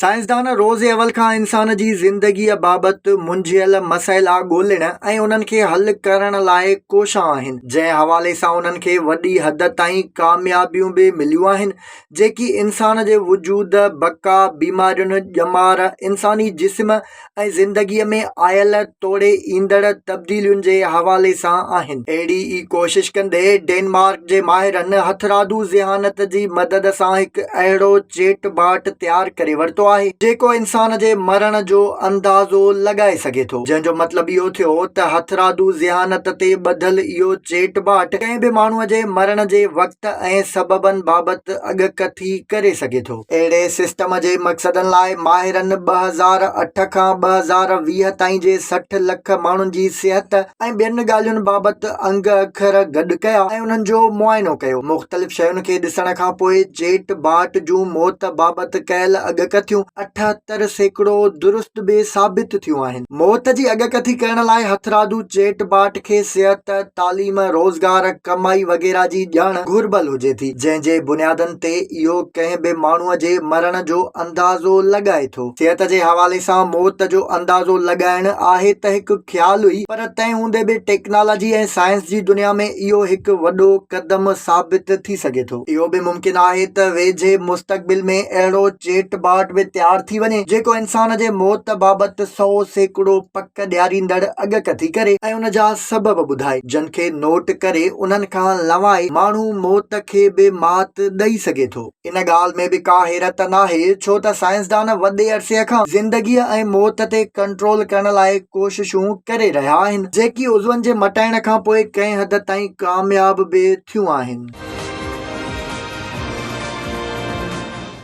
سائنسدان روز اول کان انسان جي زندگيء بابت منجهيل مسئلا ڳولڻ ۽ انهن کي حل ڪرڻ لاء ڪوشان آهن، جنهن حوالي سان انهن کي وڏي حد تائين ڪاميابيون به مليون آهن، جيڪي انسان جي وجود، بقا، بيمارين، ڄمار، انساني جسم ۽ زندگيء ۾ آيل توڙي ايندڙ تبديلين جي حوالي سان آهن. اهڙي ئي ڪوشش ڪندي ڊينمارڪ جي ماهرن هٿرادو ذهانت جي مدد سان هڪ اهڙو چيٽ باٽ تيار ڪري ورتو آهي، جيڪو انسان جي مرڻ جو اندازو لڳائي سگهي ٿو. جنهن جو مطلب اهو ٿيو ته هٿرادو ذهانت تي ٻڌل اهو چيٽ باٽ ڪنهن به ماڻهوء جي مرڻ جي وقت ۽ سببن بابت اڳڪٿي ڪري سگهي ٿو. اهڙي سسٽم جي مقصدن لاء ماهرن 2008 کان 2020 تائين جي 60 لک ماڻهن جي صحت ۽ ٻين ڳالهين بابت انگ اکر گڏ ڪيا ۽ انهن جو معائنو ڪيو. مختلف شين کي ڏسڻ کان پوء چيٽ باٽ جون موت بابت ڪيل اڳڪٿيون 78% درست به ثابت ٿيون آهن. موت جي اڳڪٿي ڪرڻ لاء هٿرادو چيٽ باٽ کي صحت، تعليم، روزگار، ڪمائي وغيره جي ڄاڻ گهربل هجي ٿي، جنهن جي بنيادن تي اهو ڪنهن به ماڻهوء جي مرڻ جو اندازو لڳائي ٿو. صحت جي حوالي سان موت جو اندازو لڳائڻ آهي ته هڪ خيال ئي، پر تنهن هوندي به ٽيڪنالاجي ۽ سائنس جي دنيا ۾ اهو هڪ وڏو قدم ثابت ٿي سگهي ٿو. اهو به ممڪن آهي ته ويجهي مستقبل ۾ اهڙو چيٽ باٽ به تيار ٿي وڃي جيڪو انسان جي موت بابت 100% پڪ ڏياريندڙ اڳڪٿي ڪري ۽ ان جا سبب ٻڌائي جن کي نوٽ ڪري انهن کان لنوائي ماڻهو موت کي به مات ڏئي سگهي ٿو. ان ڳالهه ۾ به ڪا حيرت ناهي ڇو ته سائنسدان وڏي عرصي کان زندگيء ۽ موت تي ڪنٽرول ڪرڻ لاء ڪوششون ڪري رهيا آهن جيڪي عضون جي مٽائڻ کانپوء ڪنهن حد تائين ڪامياب به ٿيون آهن.